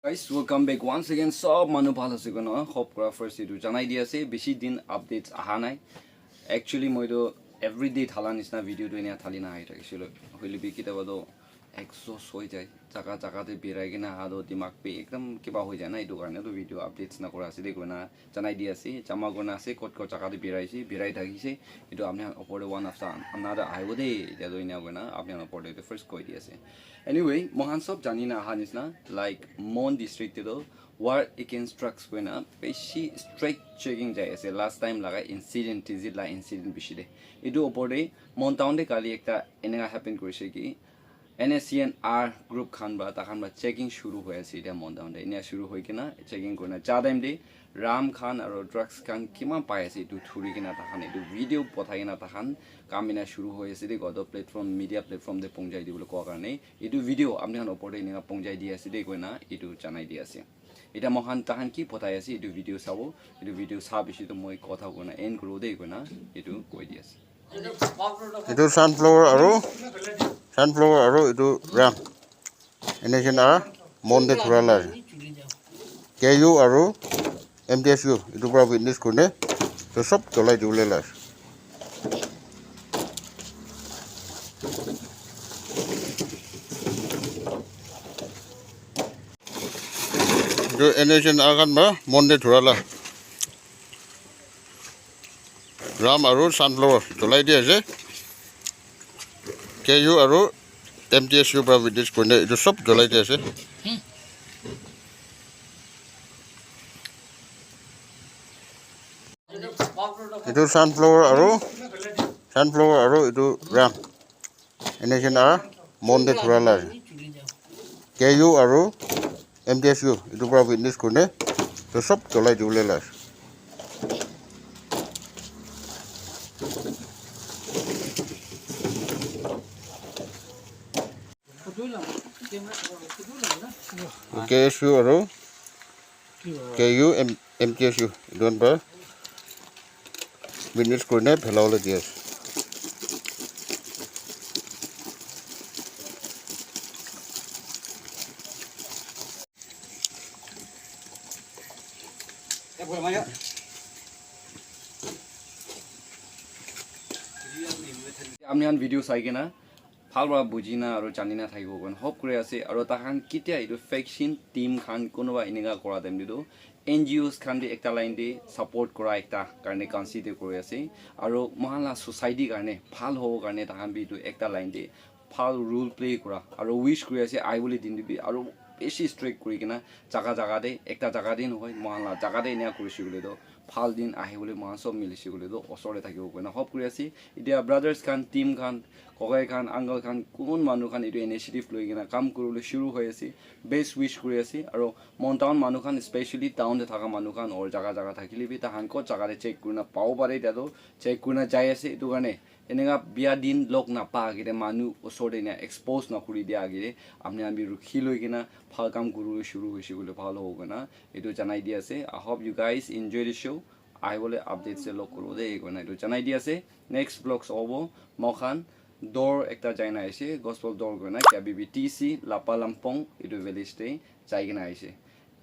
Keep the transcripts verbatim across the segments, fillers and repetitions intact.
Guys, welcome back once again. Sob manu bhal ase koina hope kura first etu janai di ase. Bishi din updates aha nai. Actually, moi tu everyday thala nisna video tu enia thali na ahi thakisilo. Hoile bi kitaba tu exhaust hoi jai. Jaga jaga te birai kena aha tu dimag bi ekdam kiba hoi jai na. Etu karne tu video updates na kura ase de koina janai di ase. Jama kurna ase, kot kot jaga te birai ase, birai thakise. Etu apni khan opor te one after another ahibo de. Etia tu enia koina apni khan opor te first koi di ase. Anyway, moikhan sob jani na aha nisna, like, Mon district te toh war against drugs koina bishi strict checking jai ase. Last time laga incident, Tizit la incident bishi de. Etu opor te Mon town te kali ekta eneka happen kurise ki N S C N R group khan ba, takhan ba checking shuru hoi ase etia Mon town te. Enia shuru hoi kena checking kurina ja time te Ram khan aro drugs khan kiman pai ase etu thuri kena takhan etu video pothai kena takhan kam ena shuru hoi ase de koa toh platform, media platform te pongjai dibole koa karne etu video apni khan opor te eneka pongjai di ase de koina etu janai di ase. Etia moikhan takhan ki pothai ase etu video sabo, etu video sa bishi toh moi kotha koina end kuro de koina etu koi di ase. Etu sunflower aro sunflower aro etu ram. Ene kena Mon te thura la ase. K U aro M T S U etu para witness kurine etu sob cholai dibole la ase. Etu N S C N R khan para Mon te thura la. Ram aru sunflower cholai di ase. K U aru M T S U para witness kurina etu sob cholai di ase. Etu sunflower aru sunflower aru etu ram. Ene kena Mon te thura la ase. K U aru M T S U etu para witness kurine etu sob cholai dibole la ase. K S U aru K U M, M T S U etu khan para witness kurine phelabole di ase. Apni khan video sai kena bhal para bujina aru janina thakibo koina hope kuri ase. Aru takhan ketia etu faction team khan kunuba eneka kora time te tu N G Os khan te ekta line te support kora ekta karne consider kuri ase. Aru moikhan la society karne bhal hobo karne takhan bi etu ekta line te bhal role play kora aru wish kuri ase ahibole din te bi aru bishi strict kuri kena jaga jaga te ekta jaga te nohoi moikhan la jaga te eneka kuri shey koile toh bhal din ahibole moikhan sob mili shey koile toh osor te thakibo koina hope kuri ase. Etia brothers khan, team khan, kokai khan, uncle khan, kun manu khan etu initiative loi kena kam kuribole shuru hoi ase. Best wish kuri ase. Aru Mon town manu khan, specially town te thaka manu khan, or jaga jaga thakile bi, tahan kot jaga te check kurina pabo pare, etia toh check kurina jai ase. Etu karne eneka bia din log napa agete manu osor te ena expose nakuri dia agete apni khan bi rukhi loi kena bhal kam kuribole shuru hoise koile bhal hobo koina etu janai di ase. I hope you guys enjoy the show. Ahibole updates te log kuribo de koina etu janai di ase. Next vlogs hobo moikhan dor ekta jaina aise, gospel dor koina K B B T C Lapa Lampong etu village te jai kena aise.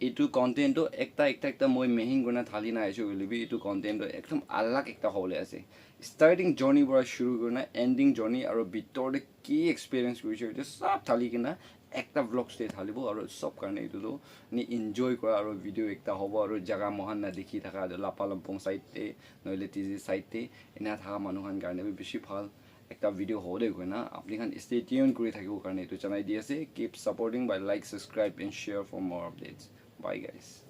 Etu content tu ekta ekta ekta moi mehin koina thali na aise hoile bi etu content tu ekdam alag ekta hobole ase. Starting journey para shuru kurina ending journey aru bitor te ki experience kurise etu sob thali kena ekta vlogs te thalibo aru sob karne etu tu ni enjoy kora aru video ekta hobo aru jaga moikhan na dikhi thaka etu Lapa Lampong side te nohole T Z side te ena thaka manu khan karne bi bishi bhal ekta video hobo de koina apni khan stay tuned kuri thakibo karne etu janai di ase. Keep supporting by like, subscribe and share for more updates. Bye guys.